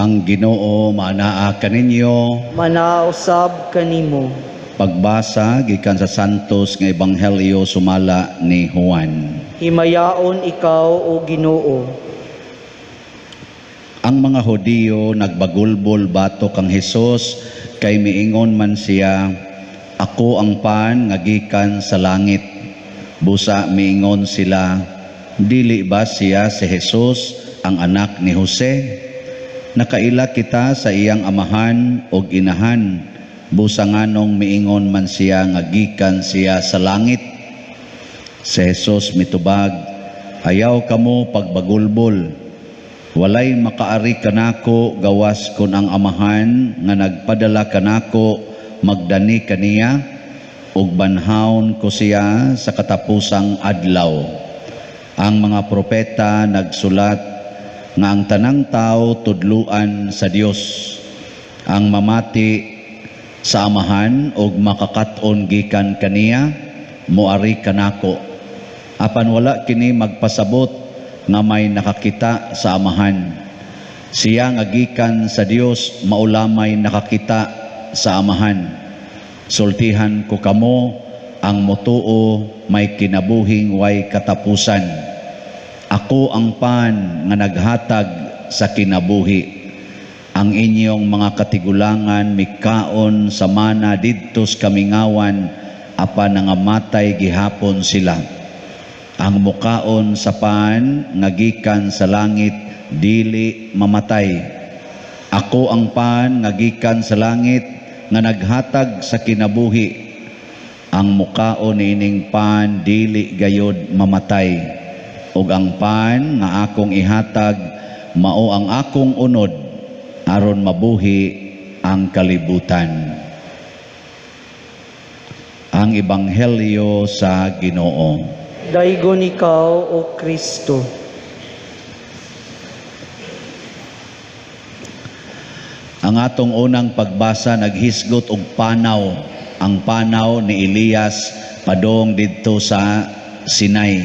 Ang Ginoo maanaa kaninyo. Manausab kanimo. Pagbasa gikan sa Santos nga Ebanghelyo sumala ni Juan. Himayaon ikaw, o Ginoo. Ang mga Hudiyo nagbagulbol batok kang Hesus kay miingon man siya, "Ako ang pan nga gikan sa langit." Busa miingon sila, "Dili ba siya si Jesus, ang anak ni Jose? Nakaila kita sa iyang amahan og inahan. Busa nganong miingon man siya nga gikan siya sa langit?" Si Jesus mitubag, "Ayaw kamo pagbagulbol. Walay makaari kanako gawas kon ang Amahan nga nagpadala kanako magdani kaniya, ug banhawon ko siya sa katapusang adlaw. Ang mga propeta nagsulat nga ang tanang tao tudluan sa Dios. Ang mamati sa Amahan ug makakat-on gikan kaniya moari kanako. Apan wala kini magpasabot nga may nakakita sa Amahan. Siya nga gikan sa Dios mao lamay nakakita sa Amahan. Sultihan ko kamo, ang motuo may kinabuhing way katapusan. Ako ang pan nga naghatag sa kinabuhi. Ang inyong mga katigulangan mikaon sa mana didto sa kamingawan, apan nangamatay gihapon sila. Ang mukaon sa pan nga gikan sa langit dili mamatay. Ako ang pan nga gikan sa langit nga naghatag sa kinabuhi. Ang mukaon niining pan dili gayod mamatay. Ug ang pan nga akong ihatag mao ang akong unod aron mabuhi ang kalibutan." Ang Ebanghelyo sa Ginoo. Daygon ikaw, O Kristo. Ang atong unang pagbasa naghisgot og panaw, ang panaw ni Elias padong didto sa Sinai.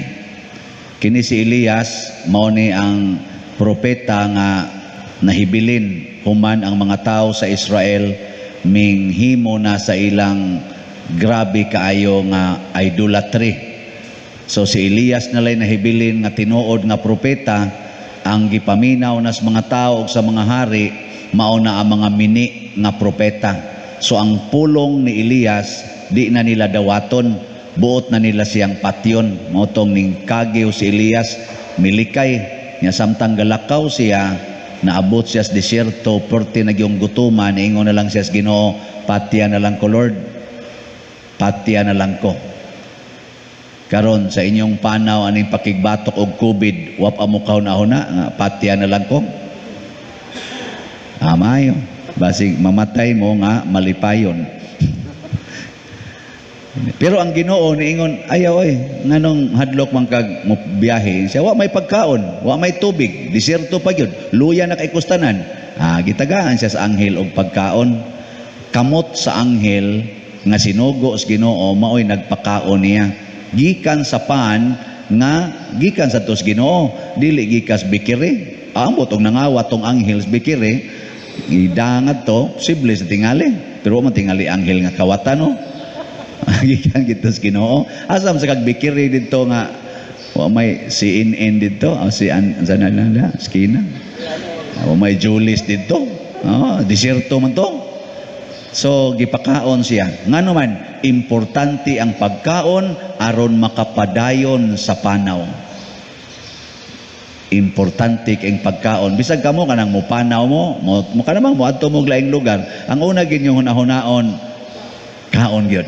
Kini si Elias mao ni ang propeta nga nahibilin human ang mga tao sa Israel minghimo na sa ilang grabe kaayo nga idolatry. So si Elias nalay nahibilin nga tinuod nga propeta. Ang gipaminaw nas mga tao ug sa mga hari mao na ang mga mini nga propeta. So ang pulong ni Elias di na nila dawaton, buot na nila siyang patyon. Mao tong ning kagiw si Elias milikay nya, samtang galakaw siya naabot siya sa desierto, perti nagyong gutuman, ingon na lang siya sa Ginoo, "Patya na lang ko, Lord, patya na lang ko." Karon sa inyong panaw aning pakigbatok og COVID, wa pa mo kahuna-huna nga patya na lang ko. Amayo, basig mamatay mo nga malipayon. Pero ang Ginoo niingon, "Ayaw oy, nganong hadlok man kag mo biyahe?" Siya, "Wa may pagkaon, wa may tubig, disyerto pa gyud, luya na kay kustanan." Gitagaan siya sa anghel og pagkaon. Kamot sa anghel nga sinugo sa Ginoo maoy nagpakaon niya. Gikan sa pan nga gikan sa tos Ginoo, dili gikas bikiri. Ambot og nangawa tong anghel sa bikiri, idangad to, posible sa tingali. Pero wa man tingali anghel nga kawatan, no? Gikan gito sa Ginoo. Asam sa kagbikiri didto nga wa may CNN didto, o si an sa na na skina. Wa may Julius didto. Oh, disyerto man to. So gipakaon siya. Ngano man importante ang pagkaon aron makapadayon sa panaw. Importante kay pagkaon. Bisag kamo kanang mopanaw mo, mo kanang moadto mo og laing lugar. Ang una gid yung hunahunaon, kaon gyud.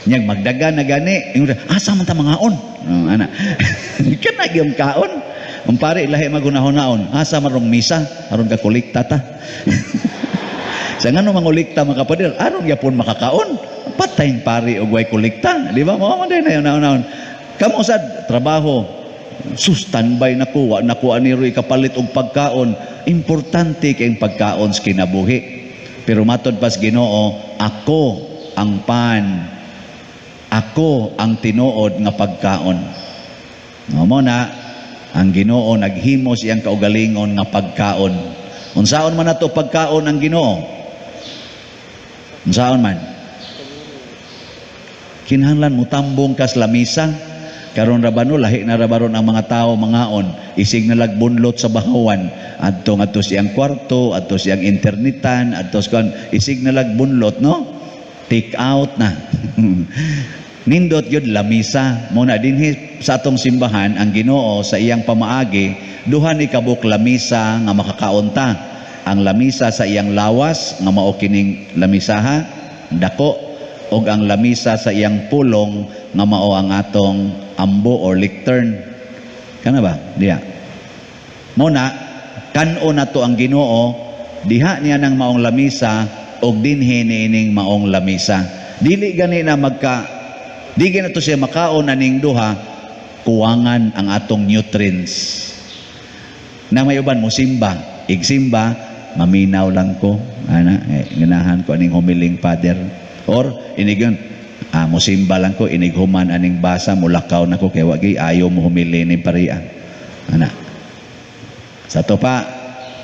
Nyag magdagan na gani, ingon, "Asa man ta mangaon?" Oh, ana. Kana gyud kaon. Ang pare lahi maghunahunahon, asa man rong misa aron ka kolekta ta. Sa ngano mangolekta mga kapader, aron gyapon makakaon. Patay pare og way kolekta, di ba? Mao man din na hunahunahon. Kamo sad trabaho, sus standby na ko, wa na ko ani roy kapalit og pagkaon. Importante kay pagkaon sa kinabuhi. Pero matod pas Ginoo, ako ang pan, ako ang tinuod nga pagkaon. Mao na ang Ginoo naghimo siyang kaugalingon nga pagkaon. Unsaon man nato pagkaon ang Ginoo? Unsaon man? Kinahanglan mo tambong kas lamisa. Karon ra ba, no, lahi na ra baron ang mga tao mangaon, isig na lagbunlot sa bahawan adto ngadto siyang kwarto, adto siyang internetan, adto sa kuan, isig na lagbunlot, no, take out na. Nindot gyud lamisa. Mo na dinhi sa atong simbahan, ang Ginoo sa iyang pamaagi, duha ni kabuk lamisa nga makakaon ta: ang lamisa sa iyang lawas nga mao kining lamisaha dako, ug ang lamisa sa iyang pulong nga mao ang atong ambo or lectern kana ba diya. Mo na kan-o nato ang Ginoo diha niya ng maong lamisa ug dinhi niining maong lamisa. Dili gani na magka, di gani to siya makaon aning duha, kuwangan ang atong nutrients. Na may uban mo simba, igsimba, "Maminaw lang ko ana, eh, ganahan ko aning humiling father," or inigon, "Mosimba lang ko, inig human aning basa mulakaw na ko kay wagi ayo mo humili ning paria." Ana sa to pa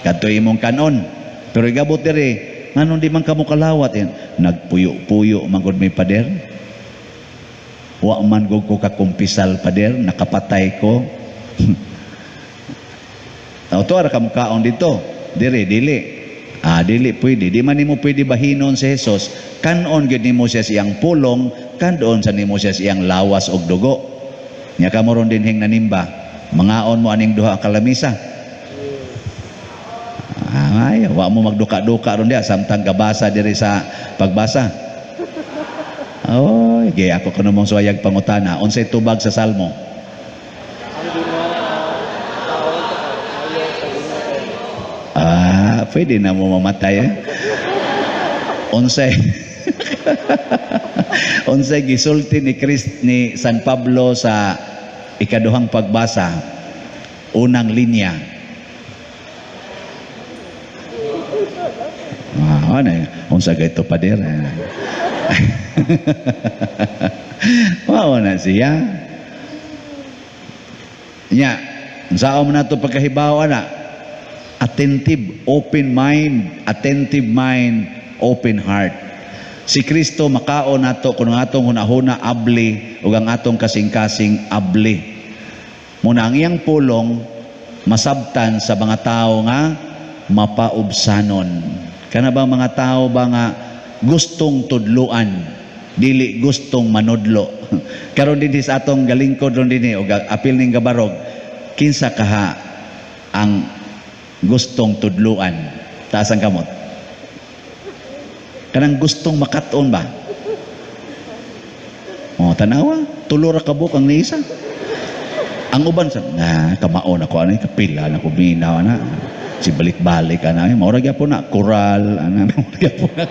kadto imong kanon, pero igabot diri, "Nganong di man kamo kalawat?" Eh, "Nagpuyo-puyo man gud mi, pader. Wa man gud ko kakumpisal, pader, nakapatay ko." To ara ka kaon dito. Diri dili. Ah, dili pwede. Di man nimo pwede bahinon si Jesus. Kanon gyud nimo siya siyang pulong, kanon sa nimo siya siyang lawas og dugo. Nya kamo ron dinhing nanimba, mangaon mo aning duha ka lamisa? Ah, ay, wa mo magduka-duka ron diya samtang gabasa diri sa pagbasa. Oh, ge ako kuno mong suwayag pangutana, unsay tubag sa Salmo? Ang Ginoo taon ayo sa Ginoo. Ah, pwede na mo mamatay, eh. Unsay gisulti ni Christ ni San Pablo sa ikaduhang pagbasa? Unang linya. Ah, ano, unsa gay to, pader? Mao na siya. Nya, unsaon man nato pagkahibaw ana? Attentive, open mind, attentive mind, open heart. Si Kristo makaon nato kung ang atong hunahuna abli ug ang atong kasing-kasing abli. Muna ang iyang pulong masabtan sa mga tao nga mapaubsanon. Kana ba mga tao ba nga gustong tudluan, dili gustong manudlo? Karon dinhi sa atong galingkod ron dinhi og apil ning gabarog, kinsa kaha ang gustong tudluan? Taas ang kamot. Kanang gustong makat-on ba? Oh, tanawa, tulo ra kabuk ang niisa. Ang uban sa na kamaon ako ani, kapila na ko minaw na. Si balik-balik ana, mao ra gyapon na kural ana, mao ra gyapon na.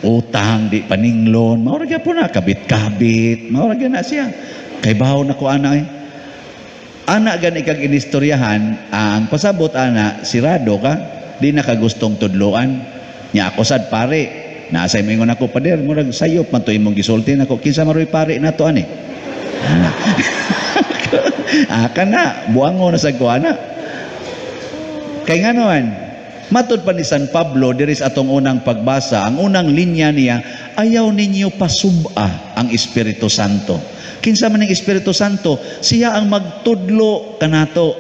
Utang di paninglon, mao ra gyapon na kabit-kabit, mao ra gyud na siya. Kay bawo na ko ana, eh. Ana gani kag inistoryahan, ang pasabot ana, sirado ka, di na ka gustong tudloan. Nya ako sad pare, nasa moingon ako, "Pader, murag sayop man to imong gisulti nako." Kinsa maroy pare nato ani? Ana. Ah, kana, buango na sa ko ana. Kay nga naman, matud pa ni San Pablo diri sa atong unang pagbasa, ang unang linya niya, "Ayaw ninyo pasub-a ang Espiritu Santo." Kinsa man ang Espiritu Santo? Siya ang magtudlo kanato.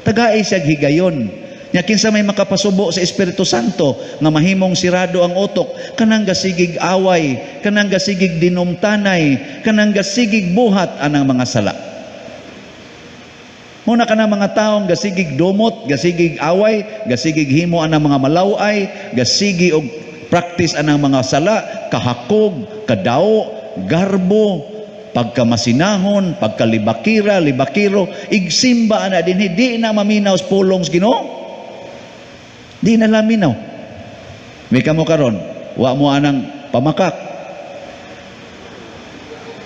Tagai siya higayon. Nya kinsa may makapasubo sa Espiritu Santo nga mahimong sirado ang utok, kanang gasigig away, kanang gasigig dinumtanay, kanang gasigig buhat anang mga sala. Muna ka na mga taong gasigig dumot, gasigig away, gasigig himo anang mga malaway, gasigi og practice anang mga sala, kahakog, kadao, garbo, pagkamasinahon, pagkalibakira, libakiro, igsimba ana dinhi, di na maminaw sa pulong sa Ginoo. Di na laminaw. May kamo karon, wa mo anang pamakak.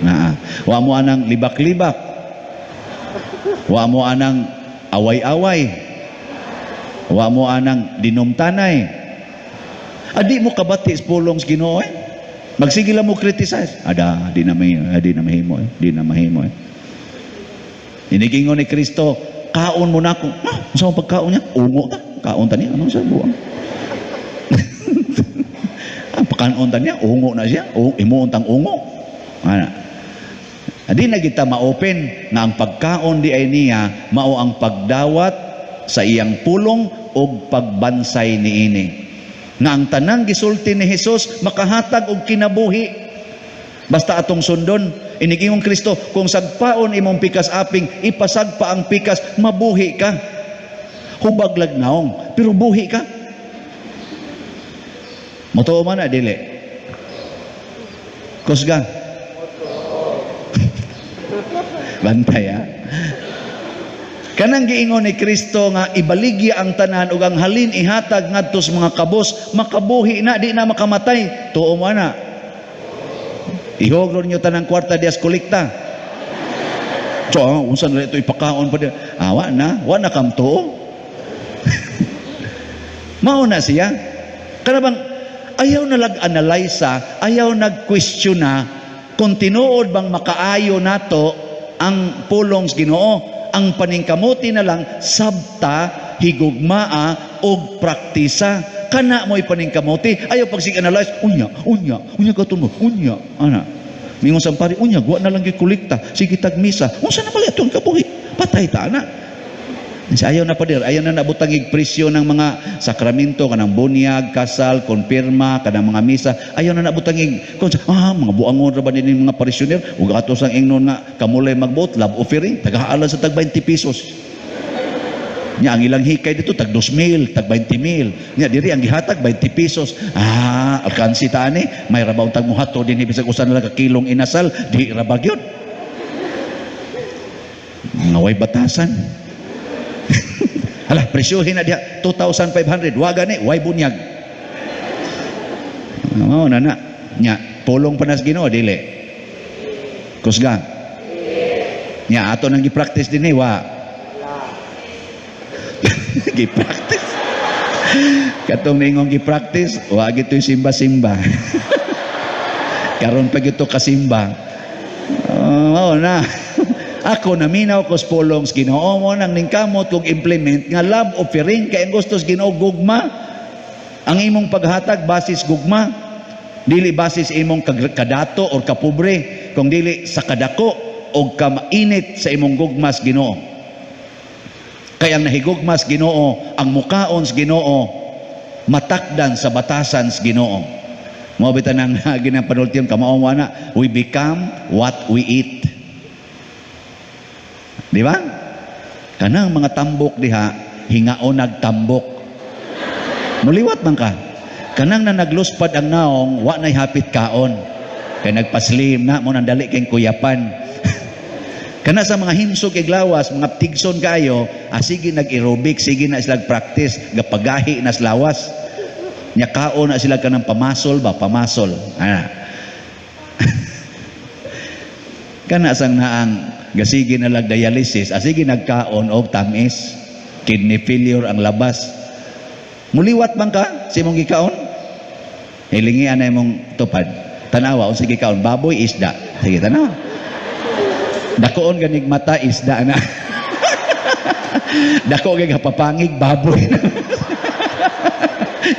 Na, wa mo anang libak-libak. Wa mo anang away-away. Wa mo anang dinumtanay. Adi mo kabati sa pulong sa Ginoo, eh. Magsige lang mo criticize. Ada, di na may, di na mahimo, eh. Di na mahimo, eh. Inigingon ni Kristo, Kaon mo nako. Ah, unsa man pagkaon niya? Ungo ta. Kaon ta niya. Ano sa buang? Ang pakanon ta niya, ungo na siya. Imuon tang ungo. Ana. Di na kita ma-open nga ang pagkaon di ay niya mao ang pagdawat sa iyang pulong og pagbansay niini. Nga ang tanang gisulti ni Hesus makahatag og kinabuhi. Basta atong sundon, inigingon Kristo, kung sagpaon imong pikas aping, ipasagpa ang pikas, mabuhi ka. Hubag lag naong, pero buhi ka. Motuo man na, dili. Kusga. Bantay ha. Kanang giingon ni Kristo nga ibaligya ang tanan ug ang halin ihatag ngadto sa mga kabos, makabuhi na, di na makamatay. Tuo mo na. Ihogro niyo tanang kwarta dias kolekta. So, unsa na ito ipakaon pa di? Ah, wa na, wa na kam tuo. Mao na siya. Kana bang ayaw na lag-analyze, ayaw nag-question na kung tinuod bang makaayo nato ang pulong sa Ginoo. Ang paningkamuti na lang sabta, higugmaa og praktisa. Kana mo'y paningkamuti. Ayaw pag sig-analyze, unya, unya, unya kato mo, unya, ana. Mingon sa pari, unya, wa na lang gikolekta, sige tag misa. Unsa na pala itong kabuhi? Patay ta ana. Ayaw na pader, ayaw na nabutang ig presyo ng mga sakramento, kanang bunyag, kasal, konpirma, kanang mga misa. Ayaw na nabutang ig, kung mga buangon ra ba nini mga parisyoner, ug ato sang ingnon nga kamulay magbuot, love offering, tagahaalan sa tag 20 pesos. Nya ang ilang hikay dito tag 2,000, tag 20,000. Nya diri ang gihatag 20 pesos. Ah, alkansi ta ani, may rabaw tag muhato dinhi bisag usa na lang ka kilong inasal, di ra ba gyud. Mga way batasan. Hala, presyohin na diha 2,500. Wa gani, way bunyag. Oo, na na. Nya, pulong pa nas Ginoo dili. Kusga. Nya ato nang gi-practice dinhi wa. Gi-practice. Katong ningong gi-practice, wa gito'y simba-simba. Karon pa gito kasimba. Oo na. Ako naminaw ko sa pulong sa Ginoo mo nang ningkamot kog implement nga love offering kay ang gusto sa Ginoo gugma. Ang imong paghatag basis gugma, dili basis imong kadato or kapobre, kung dili sa kadako og kamainit sa imong gugma sa Ginoo. Kay ang nahigugma sa Ginoo, ang mukaon sa Ginoo, matakdan sa batasan sa Ginoo. Mao bitan ang ginapanultiyon kamaong wana, we become what we eat. Di ba? Kanang mga tambok diha, hingaon nagtambok. Muliwat man ka. Kanang na nagluspad ang naong, wa na'y hapit kaon. Kay nagpaslim na, mo nang dali kay kuyapan. Kana sa mga himsog kay lawas, mga tigson kayo, sige nag-aerobic, sige na sila practice, gapagahi na sa lawas. Nya kaon na sila kanang pamasol ba, pamasol. Ah. Kana sang naang gasige na lag dialysis, asige nagkaon og tamis, kidney failure ang labas. Muliwat man ka sa imong gikaon? Hilingian na imong tupad. Tanawa unsa gikaon, baboy, isda. Sige, tanawa. Dakoon ganig mata, isda na. Dako gay kapapangig, baboy.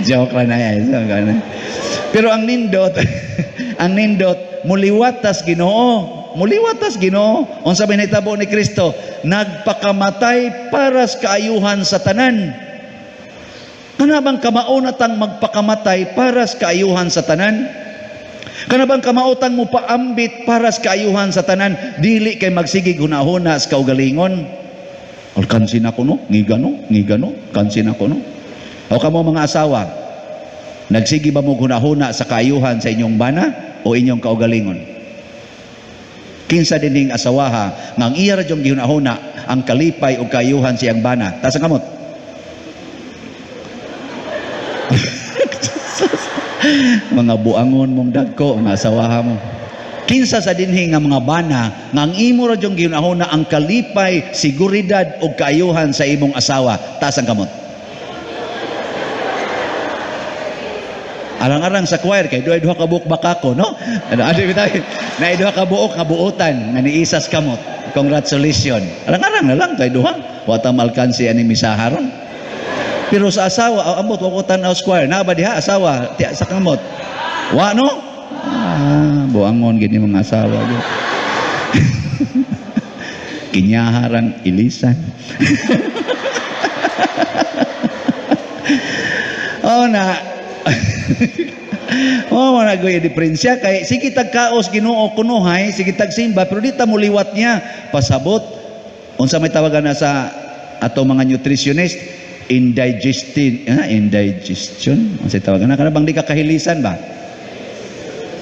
Joke ra na yan. Pero ang nindot, ang nindot, muliwat tas Ginoo. Muliwat tas Ginoo. Unsa may nahitabo ni Kristo? Nagpakamatay para sa kaayuhan sa tanan. Kana bang kamao na tang magpakamatay para sa kaayuhan sa tanan? Kana bang kamaotang mo paambit para sa kaayuhan sa tanan? Dili kay magsigig hunahuna sa kaugalingon. Alkansin ako no, ngigano, ngigano, kansin ako no. O kamo mga asawa, nagsigi ba mo hunahuna sa kaayuhan sa inyong bana o inyong kaugalingon? Kinsa dinhing asawaha nga ang iya ra dyong gihunahuna ang kalipay o kaayuhan sa iyang bana? Taas ang kamot. Mga buangon mong dagko, mga asawaha mo. Kinsa sa dinhi nga mga bana nga ang imo ra dyong gihunahuna ang kalipay, siguridad o kaayuhan sa imong asawa? Taas ang kamot. Arang-arang sa choir kay duhay duha ka buok bakako, no? Ano, ano bitaw? Na duha ka buok nga buotan nga niisas kamot. Congratulations. Arang-arang na lang kay duha. Wa ta malkansi ani misaha ron. Pero sa asawa, ambot wa ko tan-aw sa choir. Naa ba diha asawa ti sa kamot? Wa, no? Ah, buangon gini mga asawa gyud. Kinyaharang ilisan. Oh na. Oh, wala ko yung diferensya kay sige tag kaos Ginoo kunuhay, sige tag simba, pero di ta muliwat niya. Pasabot unsa may tawagan na sa ato mga nutritionist, indigestion, indigestion unsa tawagan na kana bang di ka kahilisan ba?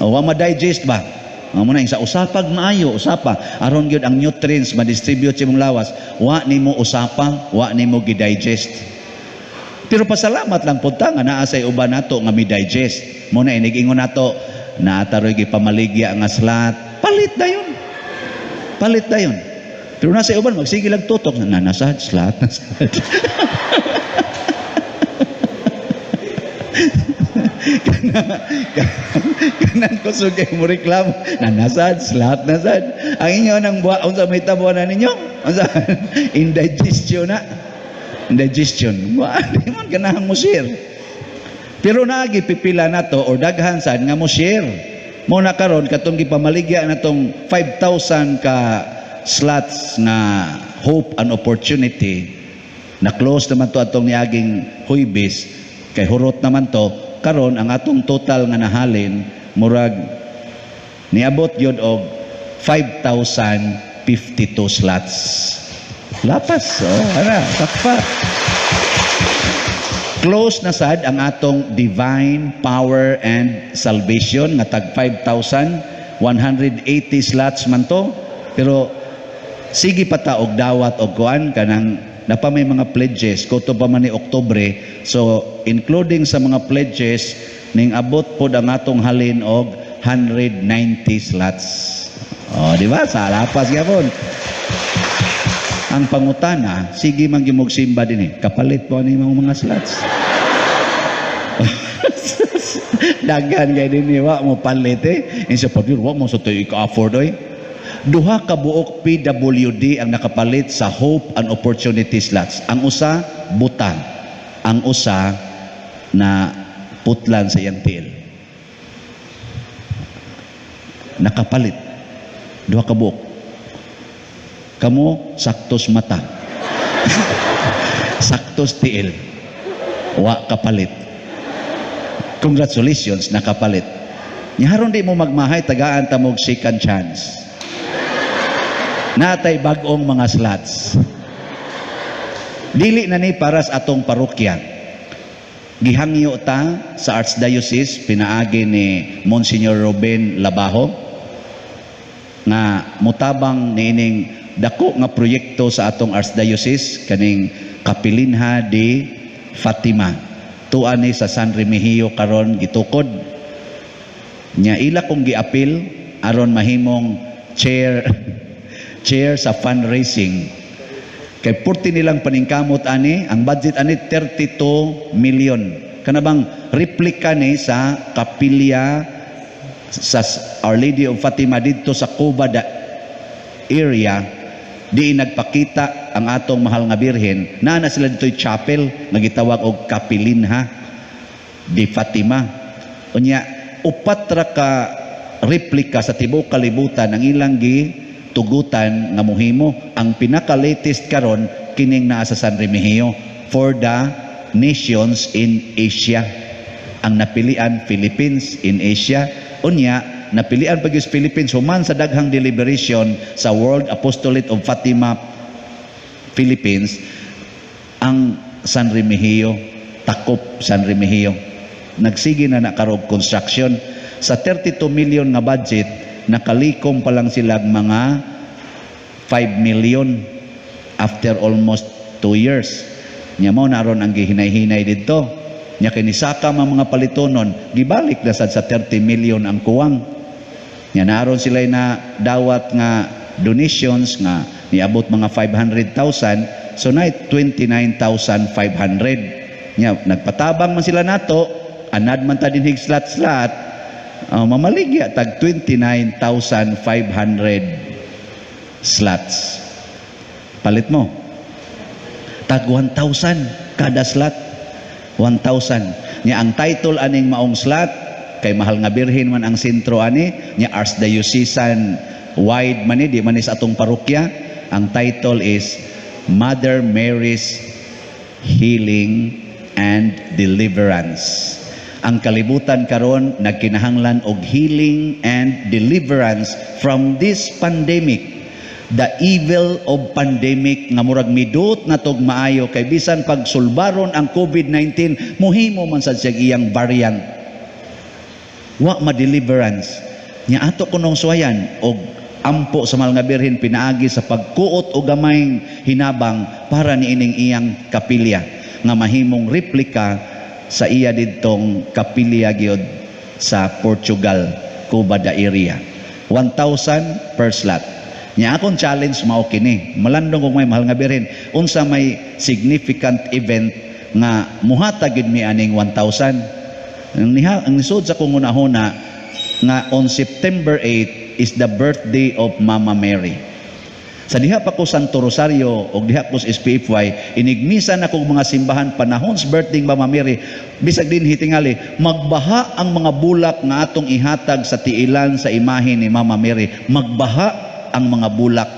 O wa ma-digest ba? Mao na sa usapag maayo, usapa aron gyud ang nutrients ma-distribute sa imong lawas, wa nimo usapa, wa nimo gi-digest. Pero pasalamat lang pud ta nga naa say uban nato nga mi-digest. Mo na inig-ingon nato, naa taroy gipamaligya nga slot, palit dayon. Palit dayon. Pero nasa uban magsige lang tutok na nasa slot, nasa. Kanan kusog kay mo reklamo na nasad slot nasad. Ang inyo nang buwa unsa may tabuan na ninyo? Unsa indigestion na? Indigestion. Wa di man ganahan mo share. Pero naagi pipila na to or daghan sad nga mo share. Mo na karon katong gipamaligya na tong 5,000 ka slots nga hope and opportunity na close naman to atong niaging Huybes kay hurot naman to karon. Ang atong total nga nahalin murag niabot gyud og 5,052 slots. Lapas, oh, ara, sakpa. Close na sad ang atong divine power and salvation nga tag 5,180 slots man to. Pero sige pa ta og dawat og kuan kanang napa may mga pledges kutob pa man ni Oktubre, so including sa mga pledges ning abot pod ang atong halin og 190 slots. Oh, di ba? Sa lapas gyapon. Ang pangutana, sige man gimog simba din eh. Kapalit po ani mga slots. Daghan kay dinhi wa mo palit eh. Insa pa wa mo sa tayo ika-afford oy. Duha ka buok PWD ang nakapalit sa Hope and Opportunity slots. Ang usa butang, ang usa na putlan sa iyang tiil. Nakapalit. Duha ka buok. Kamo saktos mata. Saktos tiil. Wa kapalit. Congratulations, nakapalit. Nya haron di mo magmahay, tagaan ta mog second chance. Natay bag-ong mga slots. Dili na ni para sa atong parokya. Gihangyo ta sa Archdiocese pinaagi ni Monsignor Ruben Labajo nga mutabang niining dako nga proyekto sa atong Archdiocese kaning Kapilinha de Fatima. Tuan ni sa San Remigio karon gitukod. Nya ila kong giapil aron mahimong chair chair sa fundraising. Kay purti nilang paningkamot ani, ang budget ani 32 million. Kana bang replika ni sa kapilya sa Our Lady of Fatima didto sa Cuba da area, di nagpakita ang atong mahal nga birhen. Naa na sila dito'y chapel nga gitawag og Kapilinha de Fatima. Unya upat ra ka replika sa tibuok kalibutan ang ilang gitugutan nga mohimo. Ang pinaka-latest karon kining naa sa San Remigio for the nations in Asia. Ang napilian Philippines in Asia. Unya napilian pag yung Philippines human sa daghang deliberation sa World Apostolate of Fatima Philippines ang San Remigio, takop San Remigio. Nagsige na nakarog construction. Sa 32 million nga budget, nakalikom pa lang sila mga 5 million after almost 2 years. Nya mo naron ang gihinay-hinay didto. Nya kinisaka ang mga palitonon, gibalik na sad sa 30 million ang kuwang. Nya naron sila na dawat nga donations nga niabot mga 500,000, so na 29,500. Nya nagpatabang man sila nato, Anad man ta dinhig slot-slot, mamaligya tag 29,500 slots. Palit mo. Tag 1,000 kada slot. 1,000. Nya ang title aning maong slot, kay Mahal nga Birhen man ang sentro ani, nya archdiocesan wide man ni, di man ni sa atong parokya. Ang title is Mother Mary's Healing and Deliverance. Ang kalibutan karon nagkinahanglan og healing and deliverance from this pandemic. The evil of pandemic nga murag midut na tog maayo kay bisan pag sulbaron ang COVID-19, muhimo man sad siya iyang variant. Wa ma-deliverance. Nya ato kunong suwayan og ampo sa Mahal nga Birhen pinaagi sa pagkuot og gamayng hinabang para niining iyang kapilya nga mahimong replika sa iya didtong kapilya gyud sa Portugal, Cova da Iria. 1,000 per slot. Nya akong challenge mao kini. Malandong kog may Mahal nga Birhen, unsa may significant event nga muhatag gyud mi aning 1,000? Ang nisod sa akong hunahuna nga on September 8 is the birthday of Mama Mary. Sa diha pa ko Santo Rosario og diha ko sa SPFY, inigmisa na kog mga simbahan panahon sa birthday ni Mama Mary, bisag din hitingali, magbaha ang mga bulak nga atong ihatag sa tiilan sa imahe ni Mama Mary. Magbaha ang mga bulak.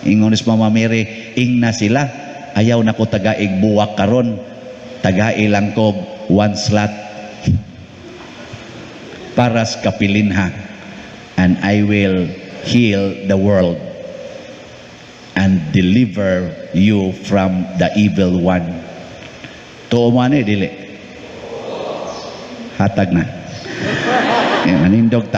Ingon ni Mama Mary, ingna sila, ayaw na ko tagaig buwak karon, tagai lang kog one slot para sa kapilinha and I will heal the world and deliver you from the evil one. Tuo man eh, dili. Hatag na. Eh, manindog ta.